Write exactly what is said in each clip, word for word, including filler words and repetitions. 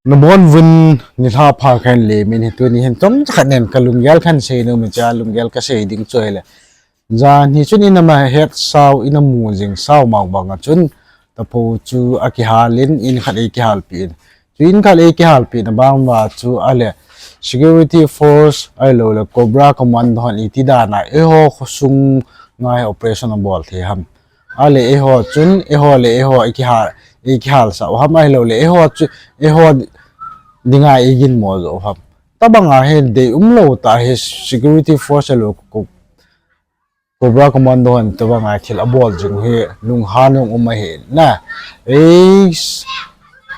Nabonuvin nilhah pha kahin lemin hi tuni hin chomcha khat nen kalunggel kahin seinom in, hiche lunggel kasei ding chu ahile, jan hi chun ina mahet sau, ina mu jing sau mang banga chun, tapou chu akihal in, in khat eikihalpeh in. Chu in khat eikihalpeh na bang uva chu ahile, security force ahiloule Cobra Commando hon iti dana eiho khosung ngai operation abol thei ham. Ahile eiho chun, eiho le eiho eikihal, eikihalsah u ham ahiloule, eiho chu, eiho dinga eiginmo joh u ham. Tabanga hi deium lou tah hi security force ahiloule Cobra Commando hon tabanga thil abol jing u hi lunghan jong um ahi na. Ei,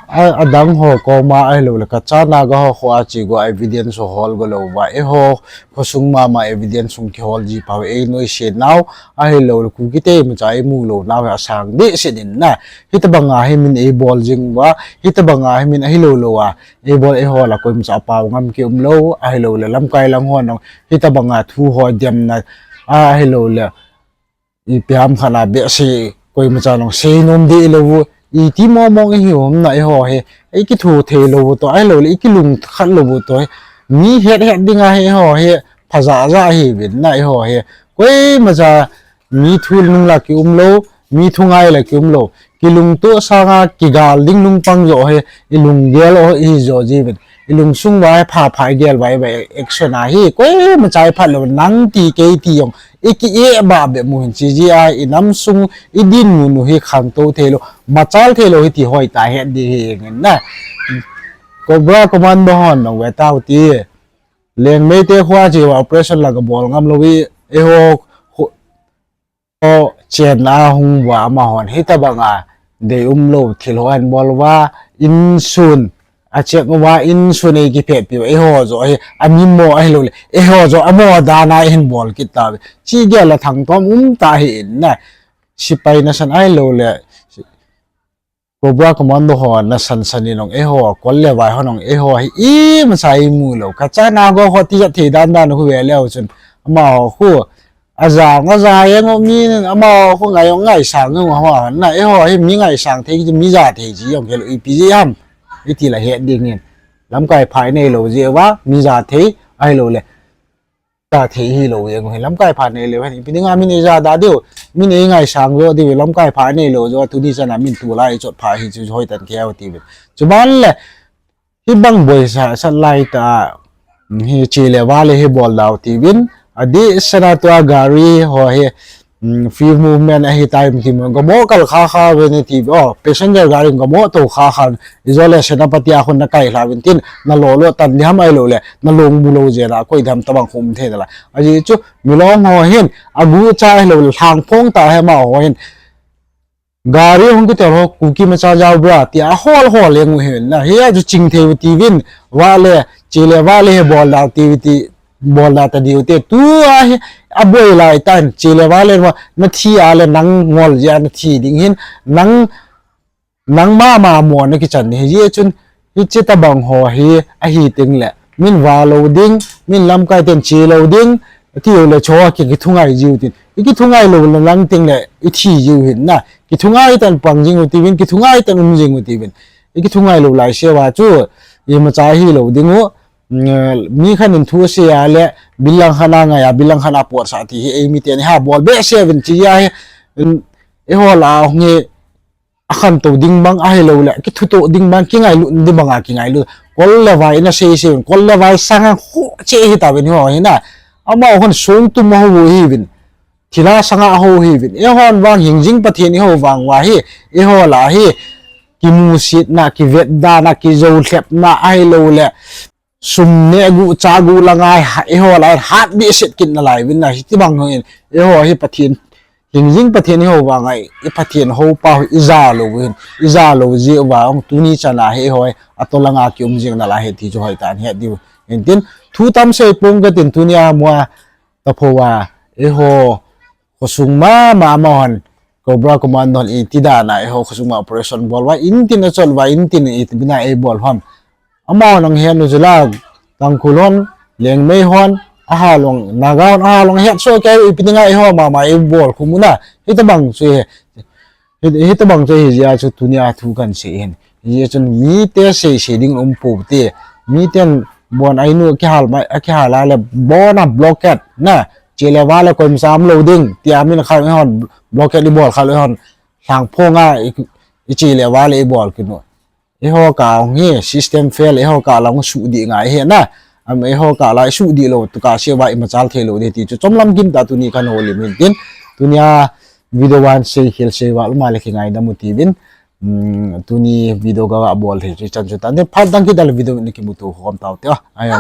a, adang ho koma ahiloule Kacha Naga ho khoa che go evidence ho hol go louva, eiho khosung mama evidence hung kihol ji pau, einoise nau ahiloule Kuki te imacha eimu lou nau hi asang dehset in na. Hitabanga hi min eibol jing uva, hitabanga hi min ahilou louva eibol, eiho lah a koimacha pao ngam kium lou, ahiloule lamkai lang hon jong hitabanga thu ho demna, ahiloule ipi ham khat a behseh koimacha jong seinom deh lou u, iti mong mong ihiu ham na eiho hi, eikitho thei lou u toh ahiloule ikilungkhat lou u toh hi, mi het het dinga hi eiho hi phajah jah ahiuvin na eiho hi, koimacha mi thu nung lah a kium lou, mi thu ngai lah a kium lou, kilungtoh sanga kigal ding lungpang joh hi ilunggel u ihi joh jiuvin, ilungsung uva hi pha pha igel uva, action a hi koimacha iphat lou, nang ti kei ti jong iki-eh bah bep u hin, che jeh a inam sung idinmun u hi khangtou theilou, machal theilou hi ti hoitah a het ding hi jeng in na. Cobra Commando hon jong ve tau ti, Liangmai te khoa che uva operation lah a kabol ngam lou hi, eiho ho chenna hung uva amahon hitabanga deium lou thil ho ahin bol uva, insun a check uva, insun eikiphetpi uva, eiho joh hi amimo ahiloule eiho joh amo dana ihin bol kit tauve, che gel a thangtom um tah ahi in na. Sepai nasan ahiloule Cobra Commando ho nasan san in jong eiho kol le vai hon jong eiho hi imacha eimu lou, Kacha Naga ho tijat thei dan dan khu ve leu chun, amaho khu ajang aja jeng u, mi amaho khu ngai jong ngaisang jong u ho na, eiho hi mi ngaisang thei, mi ja thei ji jong hilou, ipi jeh ham iti lah het dingin, lamkai pha inei lou jeh uva mi ja thei ahiloule ja thei hilou jeng u hi, lamkai pha nei leu hen ipi dinga min eija da diu, min eingaisang joh diu, lamkai pha nei lou joh a tuni chana min tulai ichot pha hi chu hoitah in kiheu tiuvin. Chuban le hibang boisah sat laitah a hi che le vale hi bol dau tiuvin, adehset a tua gari ho hi free movement ahi time ti mo, gamo kal kha kha uvin iti, o, passenger gari gamo tou kha kha, ijole Senapati a khun nakai lha uvin tin, nalo lo tan diham ahiloule nalong mu lou jeh a koi diham tabang khu um thei nalai. Ajeh chu milong ho hin aguhcha ahiloule lhangphong tah hi amaho hin gari hung kitel ho Kuki macha jaobra tia ahol hol jeng u hin na, hia chu ching thei u tiuvin, vale, che le vale hi bol da tiuve ti, bol da ta diu te, tua hi aboi lai tan, che le vale ma nathi a le nang ngol jeh a nathi ding hin, nang, nang mama mo nakichan hi jeh chun, hiche tabang ho hi ahi tengle min va lou ding, min lamkai ten che lou ding, atiule cho a ki, kithungai jiu tin, ikithungai lou le lang tengle ithi jiu hin na, kithungai tan pang jing u tiuvin, kithungai tan um jing u tiuvin, ikithungai lou laiseuva chu imacha hilou dingu, mi khat in thu asei a le, bilang khat a ngai a, bilang khat a potsah ti hi eimiten iha bol behseh uvin che ahi, eiho lah a hung hi akhantou ding bang ahiloule kithutoh ding bang, kingailut ding banga kingailut, kol le vai ina sei sei uvin, kol le vai sanga khoh cheh hitauvin eiho hi na, amaho khun songtum ahou hiuvin, thilha sanga ahou hiuvin, eihon vang hingjing Pathen ihou vang uva hi, eiho lah a hi kimusetna, kivetdana, kijoulhepna ahiloule sum neh guh cha guh langa eiho lah a hat behseh kit nalai uvin na, hitibang hon eiho hi Pathen, hingjing Pathen ihou vanga i Pathen houpa hi ija lou hin, ija lou jeh uva hung tuni chana hi eiho hi atolanga kium jing nalai ahi ti chu hoitah in het diu hin tin, thu tam sei pong katin, tunia mua tapou a eiho khosung mama amahon, Cobra Commando hon iti dana eiho khosung ma operation bol uva, intin achot uva, intin iti bina eibol u ham, amahon hung het u chu la, Tangkhul hon, Liangmai hon, ahal hon, Naga hon, ahal hon hetsoh kei u, ipi dinga eiho mama eibol khum u na, hitabang chu hi, hitabang chu hi jeh a chu tunia thu kahin sei hin. Hijeh chun mite seisei ding um poute. Miten bon ainu kihal mai, akihal a le bona blockade na. Che le va le koima sam lou ding. Tia min khat hon blockade ibol khat lou hon. Lhangphong a i, iche le va le ibol kit u. Eiho kah hung hi system fail, eiho kah la hung suhdih ngai hi na. Am, eiho kah la isuhdih lou, tu kah se va imachal thei lou ding ti chu chomlam gim tah tuni kahin houlim in tin. Tunia video van sei khel sei val ma le kingaidam u tiuvin. Um, tuni video ka bol thei chu chan chu tan. Tin phat dang kit a le video in kimuto khom taute. Ahi.